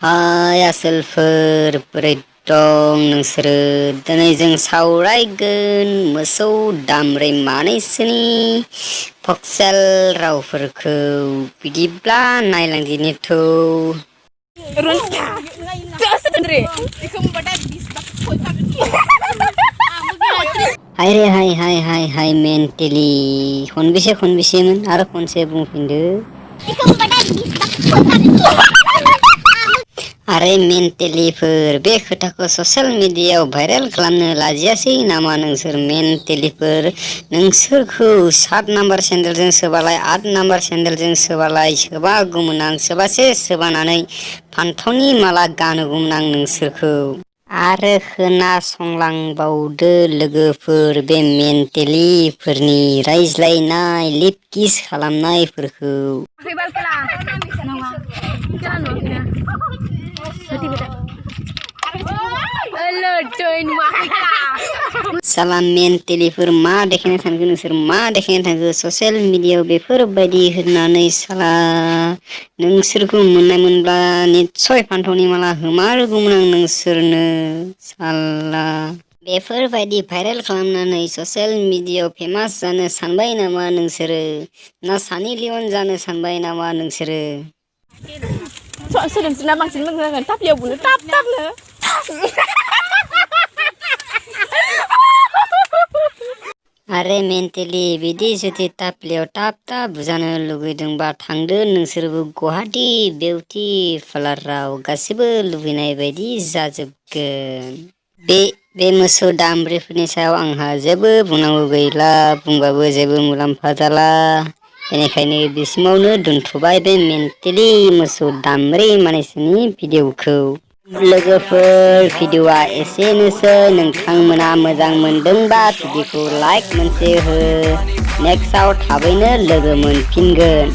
हाय आसोलफोर बोरै दं नोंसोरो दिनै जों सावरायगोन मोसौ दामब्रै मानैसोनि फक्सेल रावफोरखौ बिदिब्ला नायलांदिनिथ' हाय मेन्टेलि खनबेसेमोन आरो खनसे बुंफिनदो आरे मेन्टेलिफोर बे खोथाखौ ससियेल मिडियायाव भाइरेल खालामनो लाजियासै नामा नोंसोर मेन्टेलिफोर नोंसोरखौ 7 नाम्बार सेन्देलजों सोबालाय 8 नाम्बार सेन्देलजों सोबालाय सोबागौमोन आं सोबासे सोबानानै फान्थावनि माला गानहोगौमोन आं नोंसोरखौ आरो खोनासंलांबावदो लोगोफोर बे मेन्टेलिफोरनि रायज्लायनाय लिप किस खालामनायफोरखौ साला मेन्टेलिफोर मा देखायनो थांखो नोंसोर मा देखायनो थांखो ससियेल मिडियायाव बेफोरबायदि होननानै साला नोंसोरखौ मोनब्ला निस्सय फान्थावनि माला होमारगौमोन आं नोंसोरनो साला बेफोरबायदि भाइरेल खालामनानै ससियेल मिडियायाव फेमास जानो सानबाय नामा नोंसोरो ना सानि लियन जानो सानबाय नामा नोंसोरो सोदोमस्रिना बांसिन मोजां जागोन टाफ्लियाव बुनो टापनो आरे मेन्टेलि बिदि जुदि टाफ्लियाव टाप बुजानो लुगैदोंबा थांदो नोंसोरबो गुवाहाटि बिउटि पार्लाराव गासिबो लुबैनाय बायदि जाजोबगोन बे मोसौ दामब्रिफोरनि सायाव आंहा जेबो बुंनांगौ गैला बुंबाबो जेबो मुलाम्फा जाला बेनिखायनो बिसिमावनो दोनथ'बाय बे मेन्टेलि मोसौ दामब्रि मानैसोनि भिडिअखौ लोगोफोर भिडिअआ एसेनोसै नोंथांमोना मोजां मोनदोंबा भिडिअखौ लाइक मोनसे हो नेक्स्टआव थाबैनो लोगो मोनफिनगोन।